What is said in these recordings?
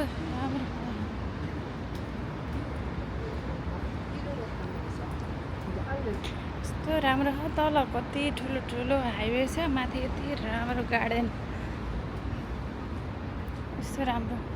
राम्रो कस्तो राम्रो छ तल कति ठुलो ठुलो हाइवे छ माथि यति राम्रो गार्डन कस्तो राम्रो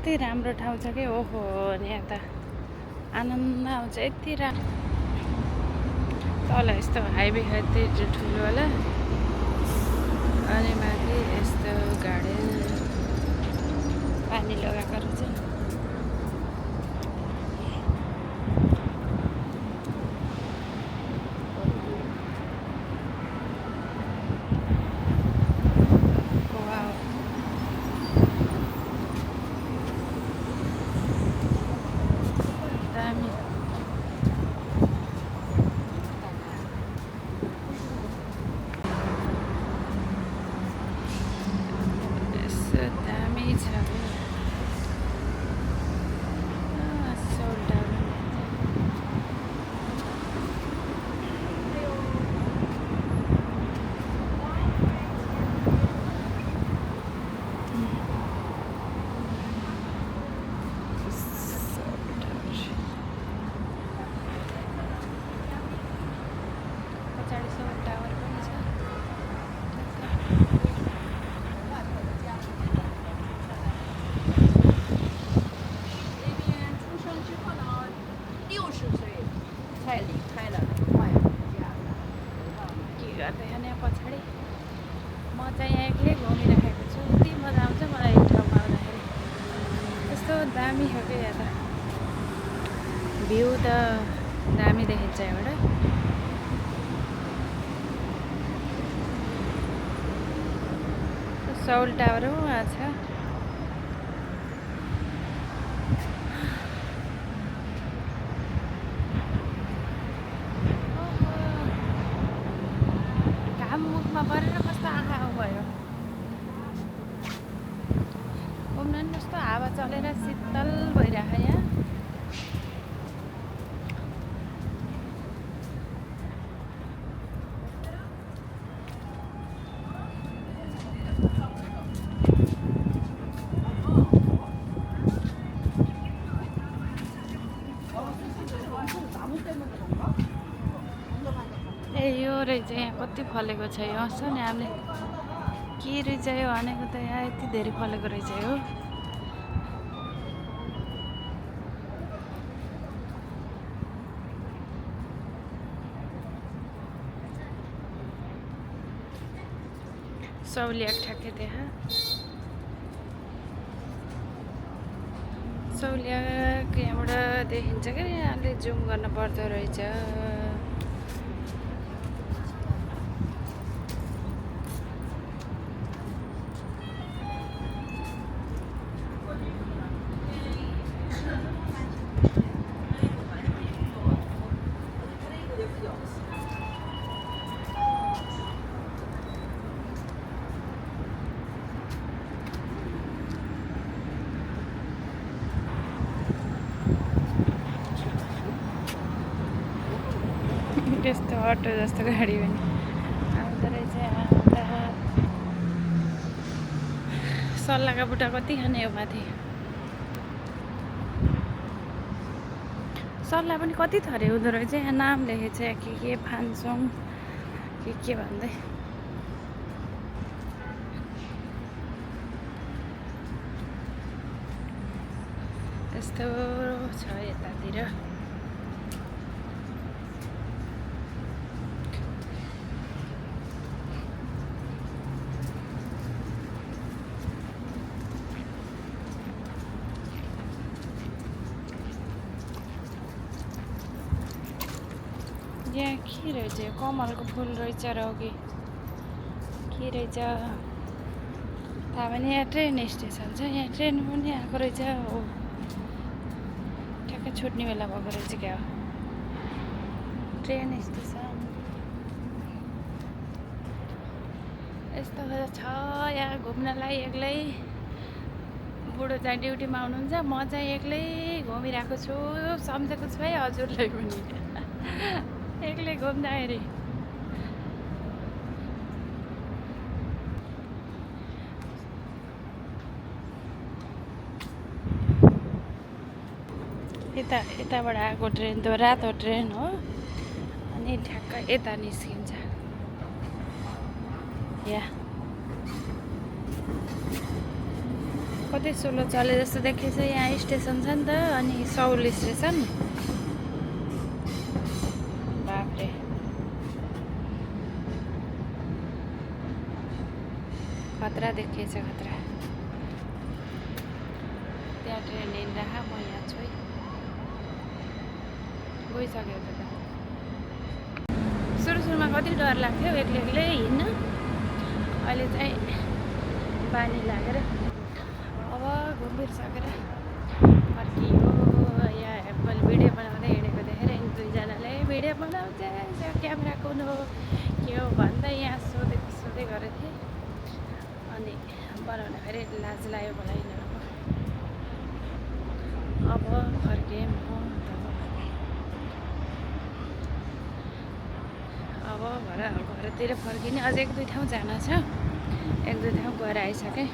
कति राम्रो ठाउँ छ कि ओहो यहाँ त आनन्द आउँछ यति राम्रो तल यस्तो हाइवे यति ठुलो होला अनि माथि यस्तो गार्डन पानी लगाएको रहेछ पछाडि म चाहिँ यहाँ एक्लै घुमिराखेको छु यति मजा आउँछ मलाई यो ठाउँमा आउँदाखेरि यस्तो दामी हो क्या यहाँ त भ्यू त दामी देखिन्छ यहाँबाट सौल टावर हो वहाँ छ मुखमा परेर कस्तो आँखा भयो घुम्न नि कस्तो हावा चलेर शीतल भइरहेको यहाँ ए यो रहेछ यहाँ कति फलेको छ यो छ नि हामीले के रहेछ यो भनेको त यहाँ यति धेरै फलेको रहेछ यो सौलिया ठ्याक्कै त्यहाँ सौलियाको यहाँबाट देखिन्छ क्या यहाँले जुम गर्न पर्दो रहेछ त्यस्तो अटो जस्तो गाडी पनि आउँदो रहेछ अन्त सल्लाहका बुट्टा कति खाने हो माथि सल्लाह पनि कति थरी हुँदो रहेछ यहाँ नाम लेखेको छ के फान्सोङ के भन्दै यस्तो छ यतातिर यहाँ के रहेछ कमलको फुल रहेछ र अघि के रहेछ थाहा पनि यहाँ ट्रेन स्टेसन छ यहाँ ट्रेन पनि आएको रहेछ हो ठ्याक्कै छुट्ने बेला भएको रहेछ क्या ट्रेन स्टेसन यस्तो छ यहाँ घुम्नलाई एक्लै। बुढो चाहिँ ड्युटीमा हुनुहुन्छ, म चाहिँ एक्लै घुमिरहेको छु। सम्झेको छु है हजुरलाई पनि एक्लै घुम्दाखेरि। यताबाट आएको ट्रेन त्यो रातो ट्रेन हो, अनि ठ्याक्क यता निस्किन्छ। यहाँ कति सोलो चले जस्तो देखिन्छ। यहाँ स्टेसन छ नि त, अनि सौल स्टेसन। बाफ्रे खतरा देखिएछ, खतरा। त्यहाँ ट्रेन हिँडिरह, म यहाँ छु है। गइसक्यो त। सुरुमा कति डर लाग्थ्यो एक्लै एक्लै हिँड्न, अहिले चाहिँ बानी लागेर अब घुमिसकेर फर्कियो। यहाँ मैले भिडियो बनाउँदै हिँडेको देखेर दुईजनाले भिडियो बनाउँछ क्यामेरा कुन हो के हो भन्दै यहाँ सोधै गरेको थिएँ। अनि बनाउँदाखेरि लाज लाग्यो मलाई यिनीहरूको। अब फर्केँ म। अब घरतिर फर्किने। अझै 1-2 ठाउँ जान छ, 1-2 ठाउँ गएर आइसकेँ।